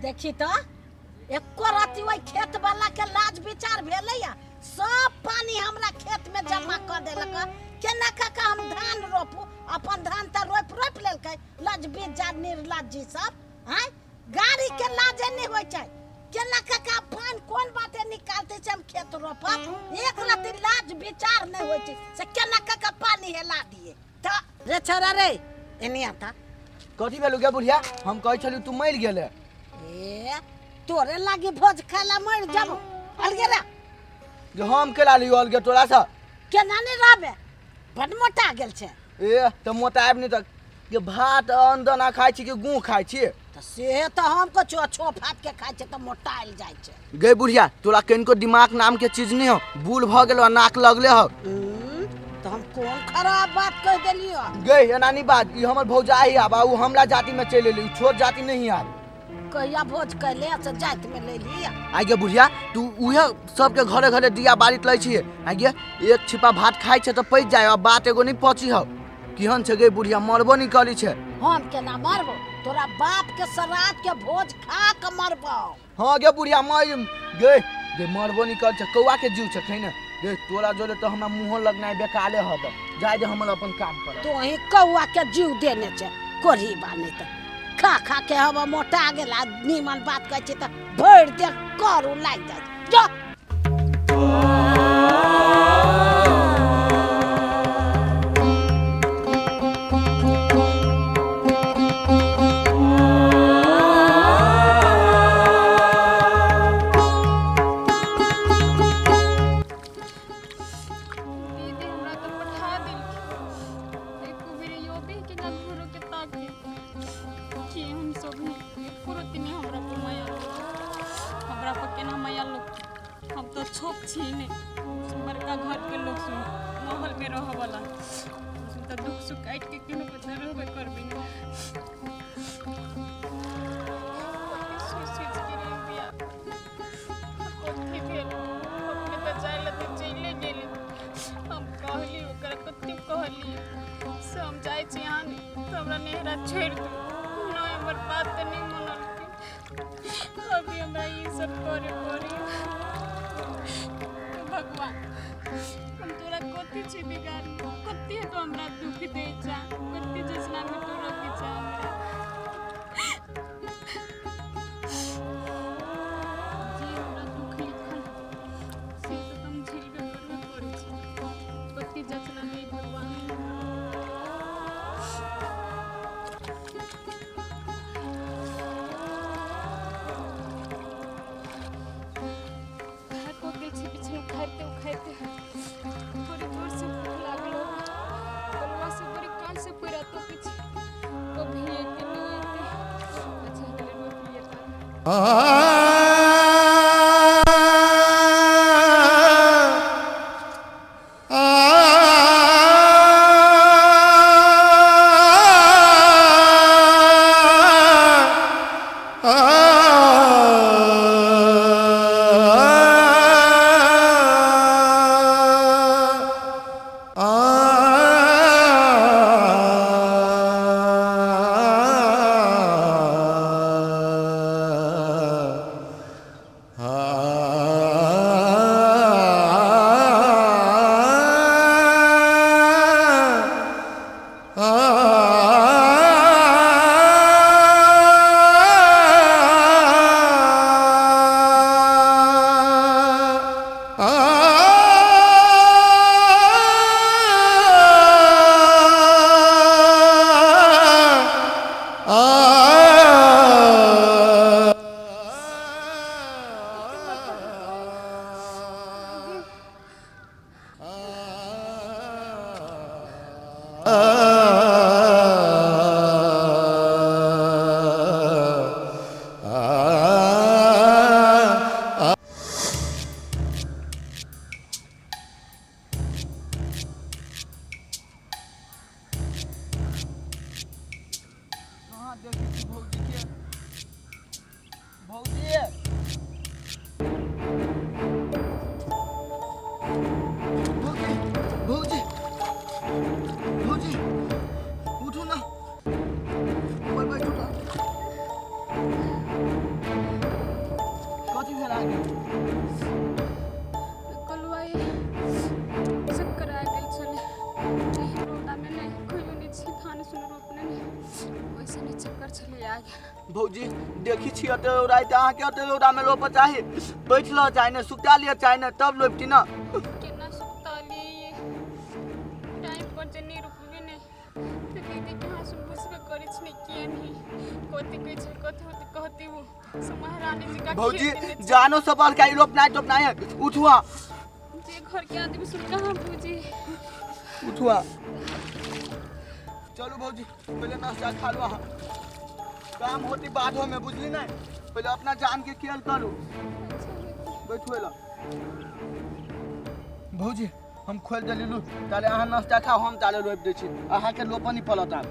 देखी तो एको राति ओहि खेत वाला के लाज विचार भेलैया, सब पानी हमरा खेत में जमा क देलक। केना कऽ हम धान रोपू? अपन धान तऽ रोपि रोपि लेलकै लज बीजा निर्लज्जी सब। आँय गाड़ी के लाजे नहि होइ छै। केना कऽ पानि कोन बाटे निकालते छै हम खेत रोपब? एक रति लाज विचार नहि होइ छै से केना कऽ पानी हेला दिए। तऽ रे छोरा रे एने आता। कथी भेलू गे बुढ़िया? हम कहै छलू तू मरि गेले। ए तोरे लागी भोज खाला मरि जाबो अलगे रे। जे हम केला लियो अलगे तोरा से? केना नहि रहबे, बड मोटा गेल छै। ए तऽ मोटायब नहि तऽ के भात अन्न दाना खाइ छी कि गुह खाइ छी? तऽ से तऽ हम कछो छो भात के खाइ छै तऽ मोटायल जाइ छै। गे बुढ़िया तोरा कनिको दिमाग नाम के चीज नहीं हो, बूढ़ भऽ गेलो नाक लगले हो। तऽ हम कोन खराब बात कह देलियो? गे एना नहीं बात, ई हमर भौजाई आब उ हमला जाति में चलि एली, छोट जाति नहीं आब। कहिया भोज कैले से जाति में ले लिया? आइ गे बुढ़िया तू उहे सबके घरे घरे दिया बारित लै छियै। आइ गे एक छिपा भात खाइ छै तऽ पचि जाय, आ बात एगो नहीं पची हो। केहन छै गे बुढ़िया, मरबो नहीं करी छै। हम केना मरबो? तोरा बाप के श्राद्ध के भोज खा के मरबो। हाँ गे बुढ़िया मर गे, गे मरबो नहीं कर छै, कौआ के जीव छै खैने। गे तोरा जोले तो हमरा मुँह लगनाइ बेकाले हद, जाय दे हमर अपन काम कर। तो ही कौआ के जीव देने छै कोढ़ी बाने तऽ खा खा के हवा मोटा गेला। नीमन बात कहै छै तऽ भरि देह करू लागि जाइ जो। गेल? कलुआ चक्कर आ गेल छलै। रौदा में नहीं कहियो नहीं छी धान सुन रोपने नहीं, वैसे नहीं चक्कर छलै आ गेल। भौजी देखी छी अते रौदा त अहाँ के अते रौदा में रोप चाही, बैठल चाहे ने सुता लिअ चाहे ने तब रोपती न। केना सुता लिए, टाइम पर जे नहीं रोपबे नहीं तो दीदी के हाथ सुन बुझबे करै छी नहीं किया नहीं कथी कहै छै कथी होते कहती वो से महारानी जी का। भौजी जानो सफल का रोपनाइ टोपनाइ है, उठुआ जे घर के आदमी सुन कहां बुझी। उठुआ चलू भौजी पहले नाश्ता खा लो, काम होती बाधो में बुझली नहीं, पहले अपना जान के केयर करू। बैठो ला भौजी, हम खोल देली लू ताले अहाँ नाश्ता खाओ, हम ताले रोपि दै छी, अहाँ के लोपनी पड़त आब।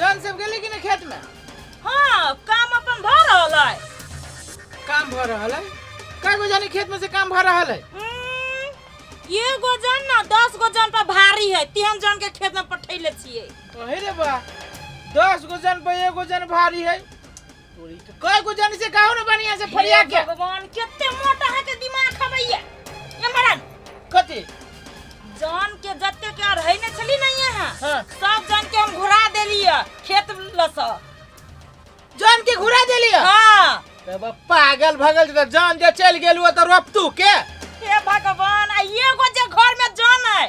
जन सब गेले कि नहीं खेत में? हाँ काम अपन भ रहल है। काम भ रहल है? कै गो जानी खेत में से काम भ रहल है? एगो जन ना 10 गो जन पर भारी है, 3 जन के खेत में पठैले छियै। अहे रे बा 10 गो जन पर एगो जन भारी है, तोरी के कै गो जन से काहू न बढ़िया से फरिया के। भगवान केते मोटा है के दिमाग हवैया ये मरन। कथी जान के जत्ते के रहे ने छली नहीं है। हाँ। सब जान के हम घुरा देलिए खेत लस, जान के घुरा देलिए। हां तब पागल भगल त जान जे चल गेलु त रोपतू के। हे भगवान आ एगो जे घर में जान है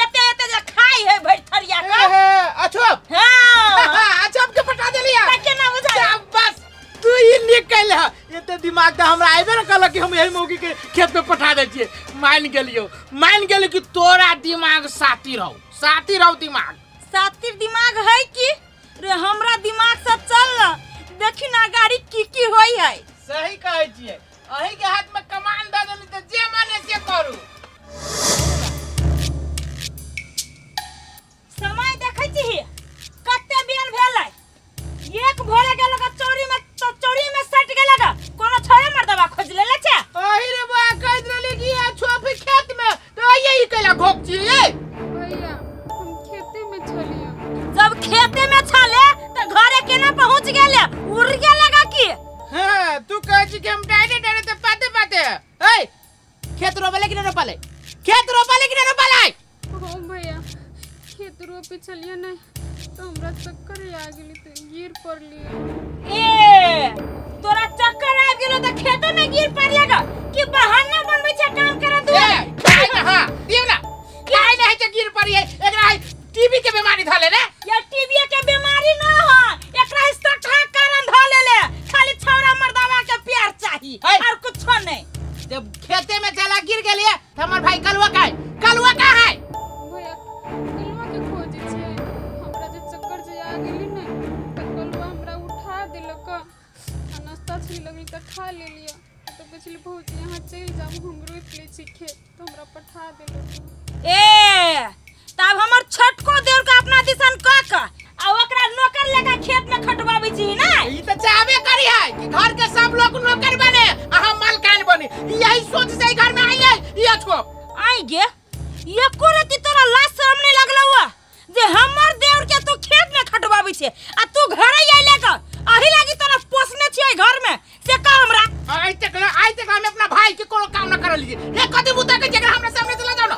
एते एते जे खाई है भरि थरिया के। हे अछोप। हां अछोप के पटा देलिए त केना बुझा। बस तू ई निक कैल है, एते दिमाग त हमरा आइबे न कहलक कि हम यही मौगी के खेत में पठा दै छियै। मान गेलियो, मान गेलियो कि तोरा दिमाग सातिर हौ, सातिर हौ दिमाग। सातिर दिमाग है कि रे हमरा दिमाग से चल न देखी ना गाड़ी की की होई है। सही कहै छियै, अही के हाथ में कमान द देली त जे माने से करू। समय देखै छी कते बेर भेलै, एक भोरे गेलक चौरी में तो चौरी में सट गेलक, कोनो छोड़े मर्दवा खोज लेले छै। अही रे बा कह देली कि छोपी खेत में तो यही कैला घोक छी। भैया हम खेते में छलियो। जब खेते में छले त घरे केना पहुंच गेले? उड़ गेलक की? हां तू कहै छी कि हम डायरे डायरे त पाते पाते। ए खेत रोपले कि न रोपले? खेत रोपले कि न रोपले? हो भैया खेत रोपे छलियो नहीं तो हमरा चक्कर आ गेली त गिर पड़लियो। ए तोरा चक्कर आ गेलो त खेते में गिर पड़लेगा कि बहाना बनबै छै काम करे दू। ए खाइ ना, हां दियौ ना खाइ ना है जे गिर पड़ी है, एकरा है टीबी के बीमारी धले ने। या टीबी के बीमारी न है, एकरा सठा कारण धले ले, खाली छौरा मर्दावा के प्यार चाही और कुछो नहीं। जब खेते में चला गिर गेलिए त हमर भाई कलुआ का है, कलुआ का है। भैया कलुआ के खोजे छै, हमरा जे चक्कर जे आ गेली ने त कलुआ हमरा उठा देलक आ नाश्ता छी लगली त खा लेलिए। त पिछली भौजी यहाँ चलि जाब हम रोपि लै छी खेत त हमरा पठा देलक। ए तब हमर छोटको देवर के अपना दिसन क क आ ओकरा नौकर लेके खेत में खटवाबै छी ना। ई त चाहबे करी है कि घर के सब लोग नौकर बने आ हम मालकान बने, यही सोच से घर में आइले ई अछो आई गे। एको रति तोरा लाज शरम नहीं लगलौ हुआ जे हमर देवर के तू खेत में खटवाबै छे आ तू घरे आइले क अही लागी तोरा पोसने छियै घर में से का हमरा। आइ तक हम अपना भाई के कोनो काम न करलिए, एक कदम बुता के जगह हमरा सामने चला जाओ ना।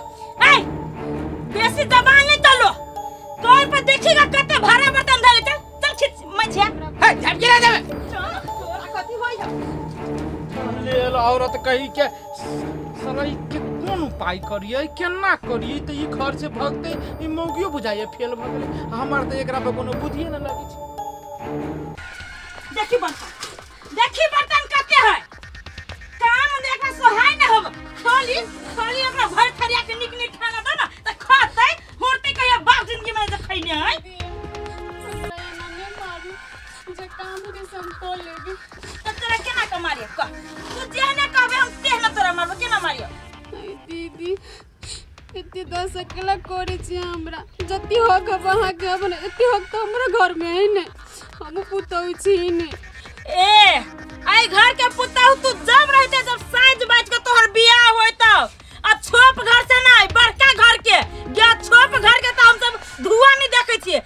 ए बेसी जबान नहीं चलो, तोर पर देखीगा कते भारा बर्तन धले। चल चल खींच मझिया। हे झप गिरा देबे चल तोरा कथी होई है। लेल औरत कही के साला ई के कोन उपाय करिए केना करिए त ई घर से भगते ई मौगियो बुझाइए फेल भ गेलै। हमर त एकरा पर कोनो बुद्धिए न लगै छै। देखी बर्तन, देखी बर्तन कते है, काम देखा सोहाय न होब। खाली खाली अपना भर थरिया के निक निक खाना दो ना त खातै होरते कहिया बाप जिंदगी में जे खैने है। हमरा एना नहि मारू, जे काम होतै से कऽ लेबी। त तोरा केना के मारियो कह? तू जेहने कहबे हम तेहने तोरा मारबो, केना मारियो? दीदी एते दस अकेला करे छी हमरा, जते हक अब अहाँके अब ने एते हक तऽ हमरा घर में है ने, हम पुतहु छी ने। ए आई घर के पुतहु तू जब रहते जब साँझ बाज के तोहर बियाह होइत, आ छोप घर से नहीं बड़का घर के गे, छोप घर के तो हम सब धुआं नहीं देखे छिए,